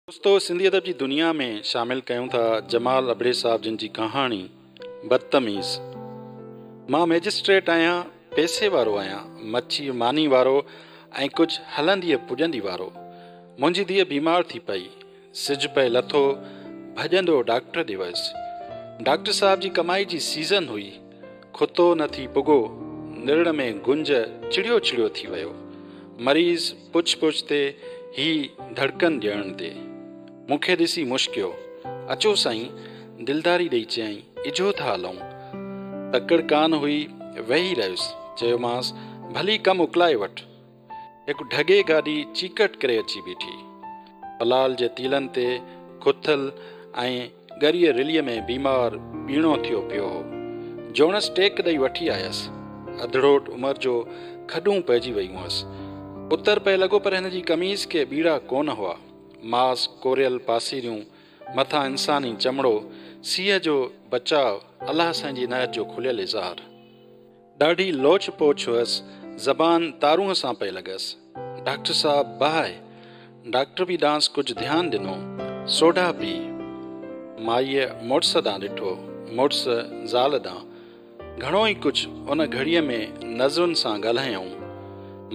دوستو سنڌي ادب جي دنيا ۾ شامل ڪيون ٿا جمال ابڙي صاحب جن جي ڪهاڻي بدتميز. مان مئجسٽريٽ آهيان، پئسي وارو آهيان، مڇي ماني وارو ۽ ڪجهه هلنديء پڄندي وارو. منهنجي ڌيء بيمار ٿي پئي. سج پئي لٿو، ڀڄندو ڊاڪٽر ڏي ويس. ڊاڪٽر صاحب جي ڪمائي جي سيزن هئي. کتو نه ٿي پڳو، نرڙ ۾ گهنج چڙيو چڙيو ٿي ويو. مريض پڇ پڇ تي هي ڌڙڪن ڏيڻ تي. مون کي ڏسي مشڪيو. اچو سائين، دلداري ڏئي چيائين، اجهو ٿا هلون. تڪڙ ڪانه هئي، ويهي رهيس. چيومانس، ڀلي ڪم اڪلائي وٺ. هڪ ڍڳي گاڏي چيڪٽ ڪري اچي بيٺي. پلال جي تيلن تي کٿل ۽ ڳريء رليء ۾ بيمار ٻيڻو ٿيو پيو هو. جوڻس ٽيڪ ڏئي وٺي آيس. اڌڙوٽ عمر جو کڏون پئجي ويون هئس. اتر پئي لڳو پر هن جي قميص کي ٻيڙا ڪونه هئا. ماس ڪوريل پاسيريون، مٿان انساني چمڙو، سيء جو بچاء، الله سائين جي عنايت جو کليل اظهار. ڏاڍي لوچ پوچ هئس، زبان تارونء سان پئي لڳس. ڊاڪٽر صاحب باهه! ڊاڪٽر به ڏانهس ڪجهه ڌيان ڏنو. سوڍا پي. مائيء مڙس ڏانهن ڏٺو، مڙس زال ڏانهن. گهڻو ئي ڪجهه ان گهڙيء ۾ نظرن سان ڳالهايائون.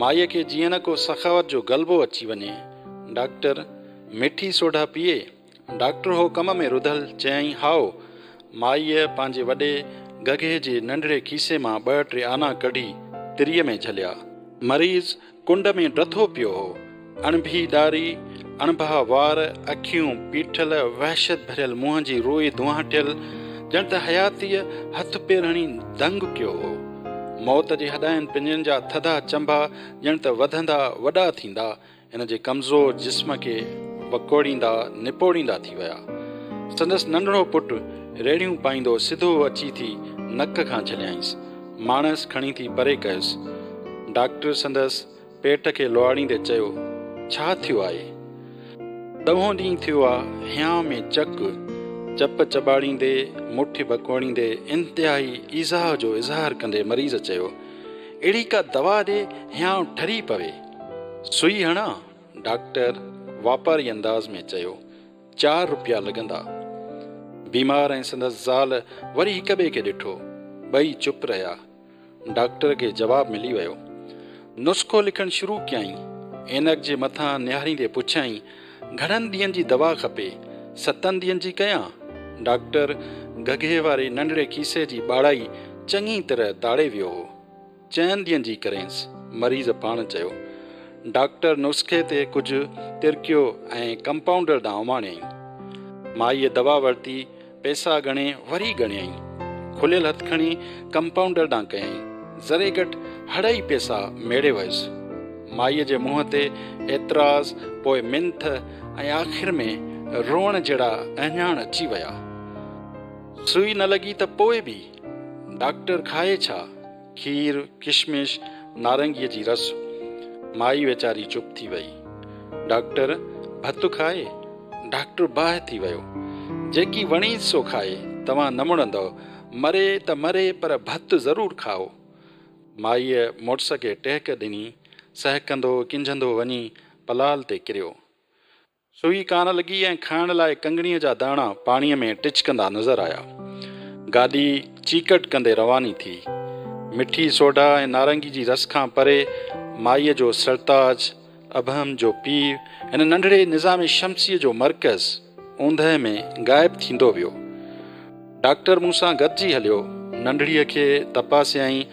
مائيء کي جيئن نه ڪو سخاوت جو غلبو اچي وڃي. ڊاڪٽر مٺي سوڍا پيئي؟ ڊاڪٽر هو ڪم ۾ رڌل، چيائين، هائو. مائيء پنهنجي وڏي گگهي جي ننڍڙي کيسي مان ٻه ٽي آنا ڪڍي تريء ۾ جهليا. مريض ڪنڊ ۾ ڊٿو پيو هو. اڻڀي ڏاري، اڻڀا وار، اکيون پيٺل، وحشت ڀريل منهن جي روئي دونهاٽيل، ڄڻ ته حياتيء هٿ پير هڻي دنگ ڪيو هو. موت جي هڏائين پڃرن جا ٿڌا چنبا ڄڻ ته وڌندا وڏا ٿيندا هن جي ڪمزور جسم کي وڪوڙيندا نپوڙيندا ٿي ويا. سندس ننڍڙو پٽ ريڙهيون پائيندو سڌو اچي ٿي نڪ کان جهليائينس. ماڻس کڻي ٿي پري ڪيس. ڊاڪٽر سندس پيٽ کي لوئاڙيندي چيو، ڇا ٿيو آهي؟ ڏهون ڏينهن ٿيو آ، هيانء ۾ چڪ. چپ چٻاڙيندي، مٺ ڀڪوڙيندي، انتهائي ايذاء جو اظهار ڪندي مريض چيو، اهڙي ڪا دوا ڏي هيانء ٺري پوي. سوئي هڻان؟ ڊاڪٽر واپاري انداز ۾ چيو. چار روپيا لڳندا. بيمار ۽ سندس زال وري هڪ ٻئي کي ڏٺو. ٻئي چپ رهيا. ڊاڪٽر کي جواب ملي ويو. نسخو لکڻ شروع ڪيائين. عينڪ جي مٿان نهاريندي پڇيائين، گهڻن ڏينهن جي دوا کپي؟ ستن ڏينهن جي ڪيان؟ ڊاڪٽر گگهي واري ننڍڙي کيسي جي ٻاڙائي چڱي طرح تاڙي ويو هو. چئن ڏينهن جي ڪرينس، مريض پاڻ چيو. ڊاڪٽر نسخي تي ڪجهه ترڪيو ۽ ڪمپائونڊر ڏانهن اماڻيائين. مائيء دوا ورتي، پئسا ڳڻي وري ڳڻيائين. کليل هٿ کڻي ڪمپائونڊر ڏانهن ڪيائين. ذري گهٽ هڙئي پئسا ميڙي ويس. مائيء جي منهن تي اعتراض، پوء منٿ ۽ آخر ۾ روئڻ جهڙا اهڃاڻ اچي ويا. سوئي نه لڳي ته پوء به ڊاڪٽر کائي ڇا؟ کير، ڪشمش، نارنگيء جي رس. مائي ويچاري چپ ٿي وئي. ڊاڪٽر ڀت کائي؟ ڊاڪٽر باهه ٿي ويو. جيڪي وڻيس سو کائي، توهان نه مڙندؤ. مري ته مري پر ڀت ضرور کائو. مائيء مڙس کي ٽهڪ ڏني. سهڪندو ڪنجهندو وڃي پلال تي ڪريو. سوئي ڪانه لڳي ۽ کائڻ لاء ڪنگڻيء جا داڻا پاڻيء ۾ ٽچڪندا نظر آيا. گاڏي چيڪٽ ڪندي رواني ٿي. مٺي سوڍا ۽ نارنگي جي رس کان پري مائيء جو سرتاج، ابهم جو پيء، هن ننڍڙي نظام شمسيء جو مرڪز، اوندهه ۾ غائب ٿيندو ويو. ڊاڪٽر مون سان گڏجي هليو. ننڍڙيء کي تپاسيائين.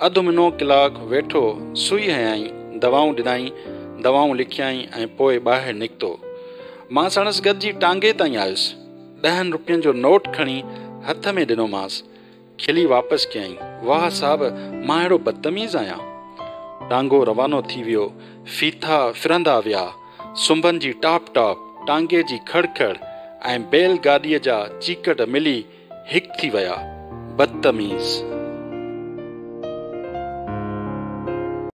اڌ منو ڪلاڪ ويٺو، سوئي هنيائين، دوائون ڏنائين، دوائون لکيائين ۽ پوء ٻاهر نڪتو. مان ساڻس گڏجي ٽانگي تائين آيس. ڏهن روپين جو نوٽ کڻي هٿ ۾ ڏنومانس. کلي واپس ڪيائين، واهه صاحب، مان اهڙو بدتميز آهيان. ٽانگو روانو ٿي ويو، ڦيٿا ڦرندا ويا، سنبن جي ٽاپ ٽاپ، ٽانگي جي کڙ کڙ ۽ بيل گاڏيء جا چيڪٽ ملي هڪ ٿي ويا. بدتميز!